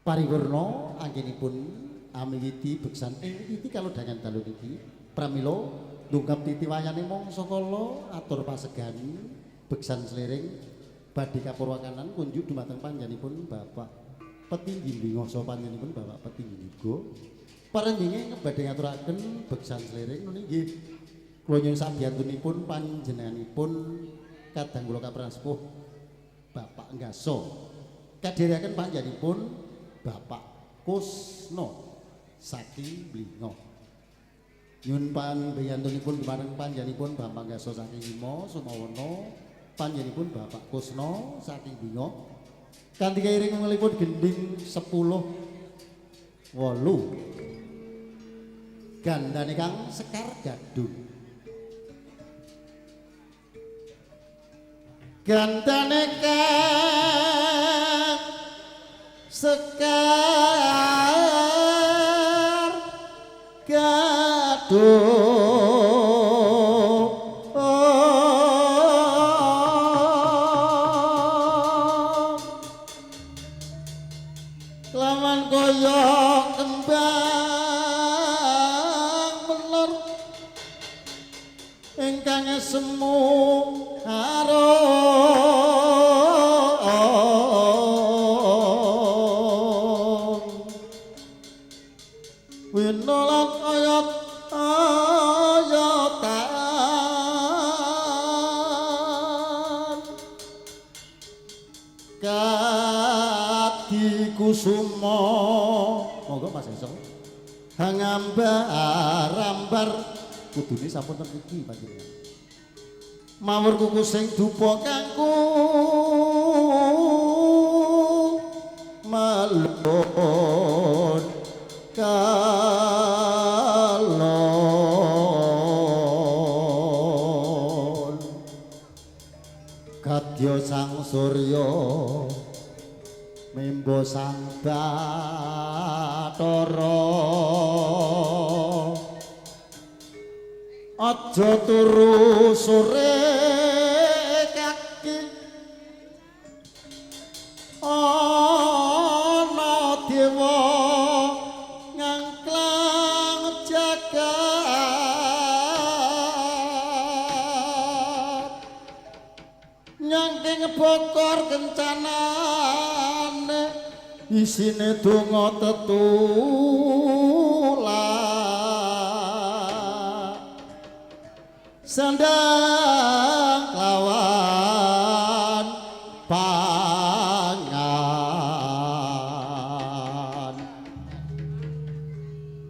Paripurna anggenipun amiwiti beksan ing titi kalodhangan dalu niki. Pramila ndungkap titi wayane mangsa kala atur pasegan beksan sliring badhe kapurwakanan kunjuk dumateng panjenenganipun Bapak Petinggi Blingo saha panjenenganipun Bapak Petinggi Yuga. Parengginge badhe ngaturaken beksan sliring nuni nggih kula nyuwun sabiyantunipun panjenenganipun kadang kula kaprah sepuh Bapak Nggaso. Kadherekaken panjenenganipun Bapak Kusno saking Blingo. Nyuwun pambiyantunipun dumateng panjenenganipun Bapak Nggaso saking Bima Sumawana, panjenenganipun Bapak Kusno saking Blingo. Kanthi kairing ngelipun gending 10 8. Gandane kang Sekar Gadung. Gandane kang Sekar Gadung. Kelawan kaya kembang melur ingkang semu arum. Winolan ayat ayatan kadi kusuma. Monggo Mas Eso. Hangambar-ambar kudune sampun ten mriki panjenengan. Mawur kuku sing dupa kangku melun kalon. Kadya sang surya membo sang bathara. Aja turu sore kaki ana dewa ngangklang jagat nyangking bokor kencanane isine donga tetulak sandang lawan pangan.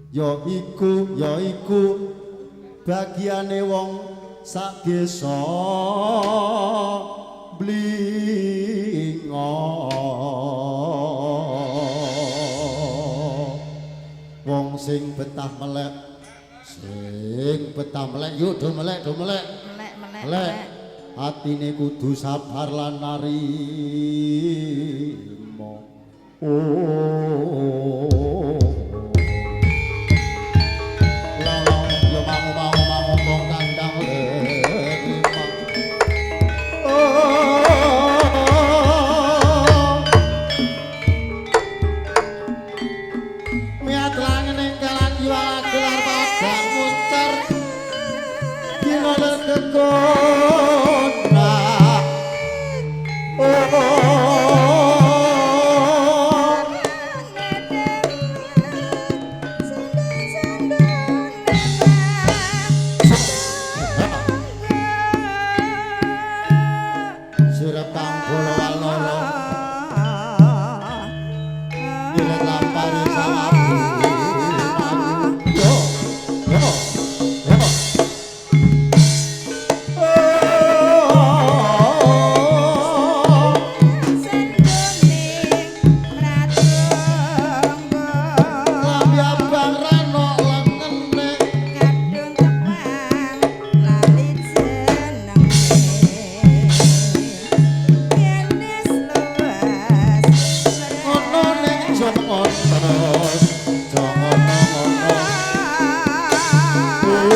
Ya iku ya iku bagiane wong sak desa Blingo. Wong sing betah melek, sing betah melek yuk do melek, do melek. Melek, melek, Melek. melek. Atine kudu sabar lan narima. Oh. Long yo mangu mangu mangu tong kandang lima. Oh. Miat langen ing kalan jiwa gelar padang muncar. Dina kekona. Oh. Sirep kang bola walala nyilet lampari sawabu. Yo yo yo. Oh. Lambi abang rano lengene ngono ning jangan terus jangan ngono. Oh.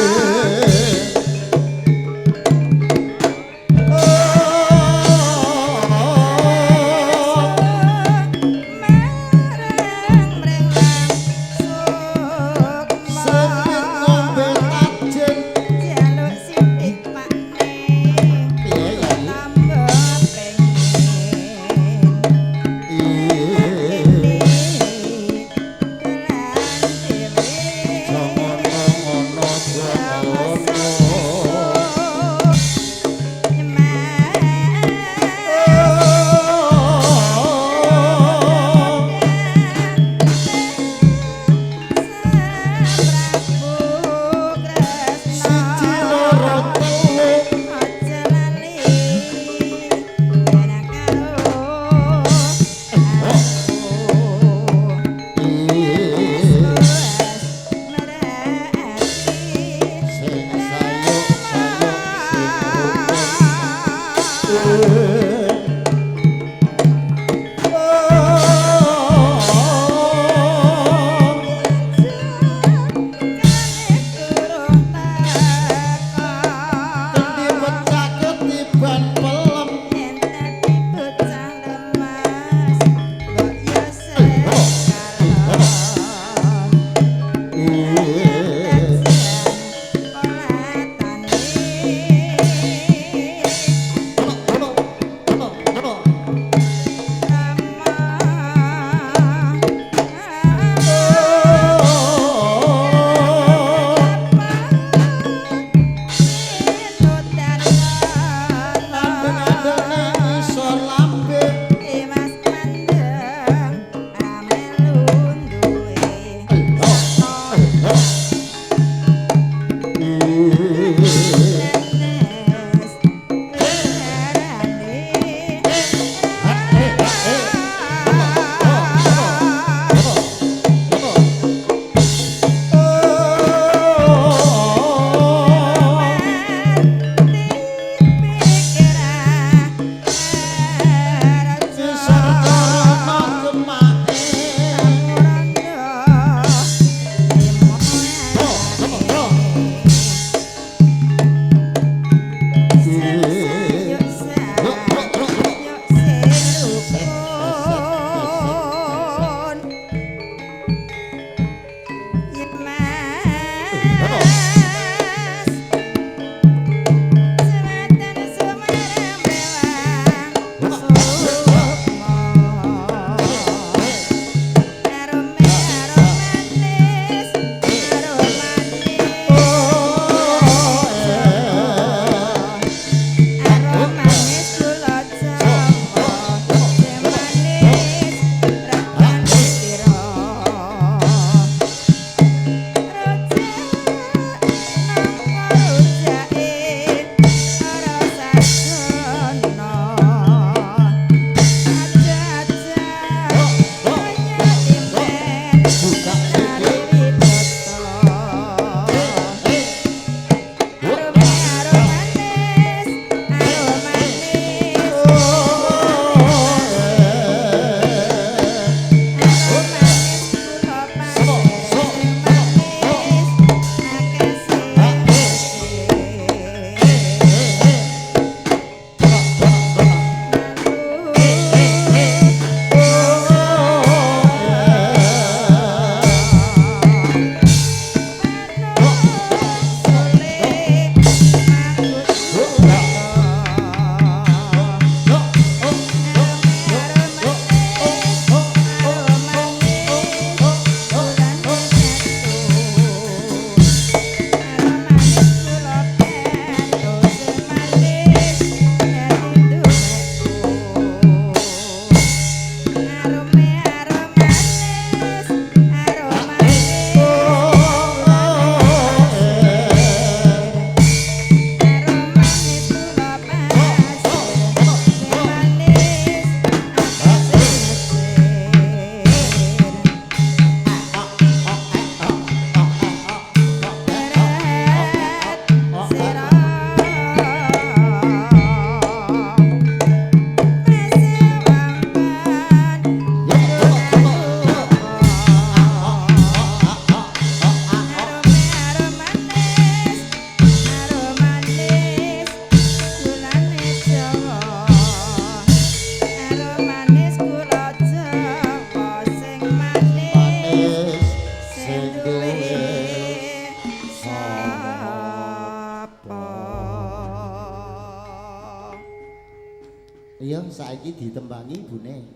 Iya, saiki ditembangi ibune.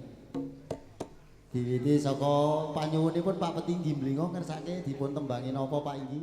Diwiti saka panyuwunipun Pak Petinggi Mlingo ngersake dipun tembangi napa, Pak Inggi?